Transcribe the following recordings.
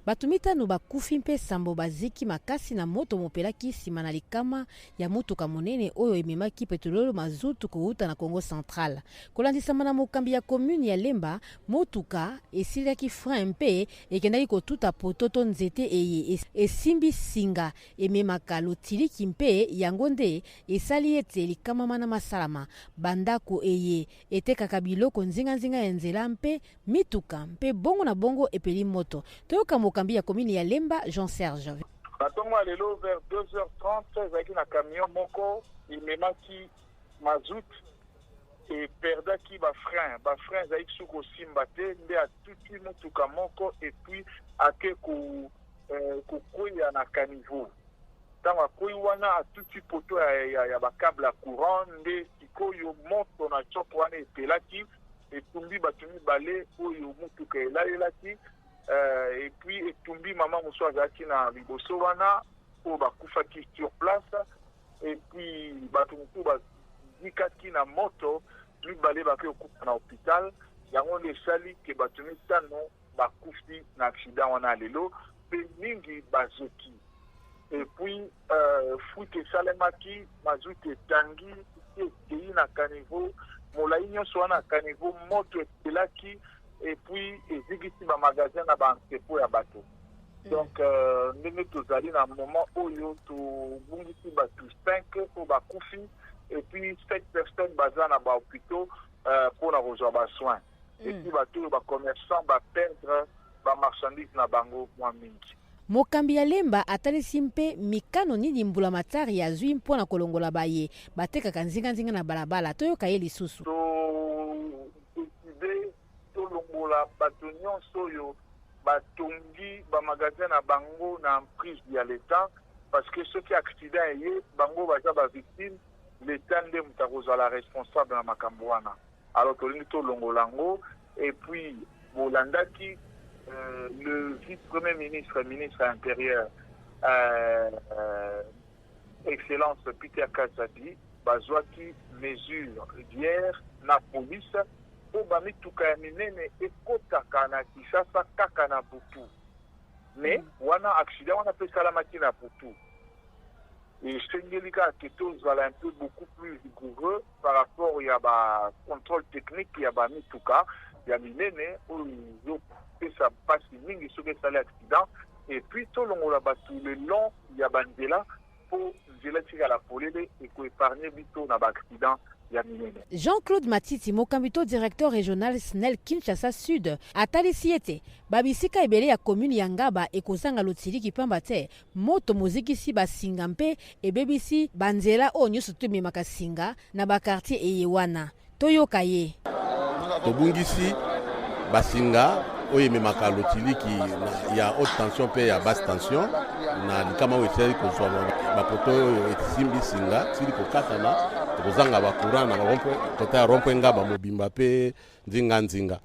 Bato mitano bakufi mpe sambo baziki makasi na moto mopelaki nsima na likama ya motuka monene oyo ememaki petololo mazutu kowuta na Kongo central. Kolandisama na mokambi ya commune ya Lemba, motuka esilaki frein mpe ekendaki kotuta poteau to nzete eye esimbi singa ememaka lotiliki mpe yango nde esali ete likama mana masalama. Bandako eye etekaka biloko nzinganzinga ya nzela mpe mituka mpe bongo na bongo epeli moto. Toyoka mokambi ya commune ya Lemba, Jean Serge. Na ntongo ya lelo vers 2h30, ezalaki na camion moko ememaki mazout, eperdaki bafrein, bafrein ezalaki su kosimba te, nde atuti motuka moko et puis ake kokweya na caniveau. Ntango akwei wana, atuti poteau ya bacable ya courant, nde sikoyo moto na choc wana epelaki, etumbi bato mibale oyo motuka elalelaki, et puis etumbi mama mosusu azalaki na liboso wana oyo bakufaki sur place. Et puis bato mosusu bazikaki na moto, mibale bake kokufa na hôpital. Yango nde esali ke bato mitano bakufi na accident wana ya lelo mpe mingi bazoki. Et puis fuite esalemaki, mazutu etangi, ekei na caniveau molai nyonso wana ya caniveau, moto epelaki et puis ezikisi bamagasin na baentrepôt ya bato. Donc ndenge tozali na moment oyo, tobungisi bato 5 oyo bakufi et puis 7 personnes baza na bahôpitaux mpona kozwa basoin. Et puis bato oyo bacommerçant baperdre bamarchandise na bango mwa mingi. Mokambi ya Lemba atalisi mpe mikano nini mbula matari azwi mpo na kolongola baye batekaka nzinganzinga na balabala. Toyoka ye lisusu. Todécider tolongola bato nyonso oyo batongi bamagasin na bango na emprise ya l'État, parce que soki accident eye, bango baza bavictime, l'État nde moto akozala responsable na makambo wana. Alors tolingi tolongola yango. Et puis bolandaki le vice-premier ministre, ministre intérieur, Excellence Peter Kazadi, bazwaki mesure hier na police mpo bamituka ya minene ekotaka na Kinshasa kaka na butu. Mais wana accident wana mpe esalamaki na butu, esengeli kaka ke tozala un peu beaucoup plus rigoureux par rapport ya bacontrôle technique ya bamituka ya minene oyo ezopesa mpasi mingi soki esali accident. Et puis tolongola bato le long ya banzela mpo nzela etikala polele, ekoépargner biso na baaccident ya minene. Jean-Claude Matiti, mokambi to directeur régional SNEL Kinshasa Sud, atalisi ete babisika ebele ya commune ya Ngaba ekozanga lotiliki, pamba te moto mozikisi basinga mpe ebebisi banzela oyo nyonso to ememaka singa na baquartier eye wana. Toyoka ye. Tobungisi basinga oyo ememaka lotiliki ya haute tension mpe ya basse tension na likama oyo esili kozwa. Bapoteau oyo esimbi singa esili kokatana, tokozanga bacourant na kota ya rond-point Ngaba mobimba mpe nzinga-nzinga.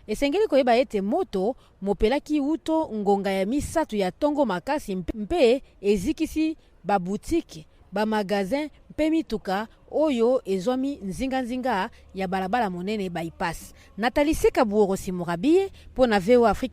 Esengeli koyeba ete moto mopelaki wuto ngonga ya 3 ya ntongo makasi mpe ezikisi babutike, bamagasin mpe mituka oyo ezwami nzinganzinga ya balabala monene bypass. Nathalie Seka Buorosi Morabiye mpo na VOA Afrique.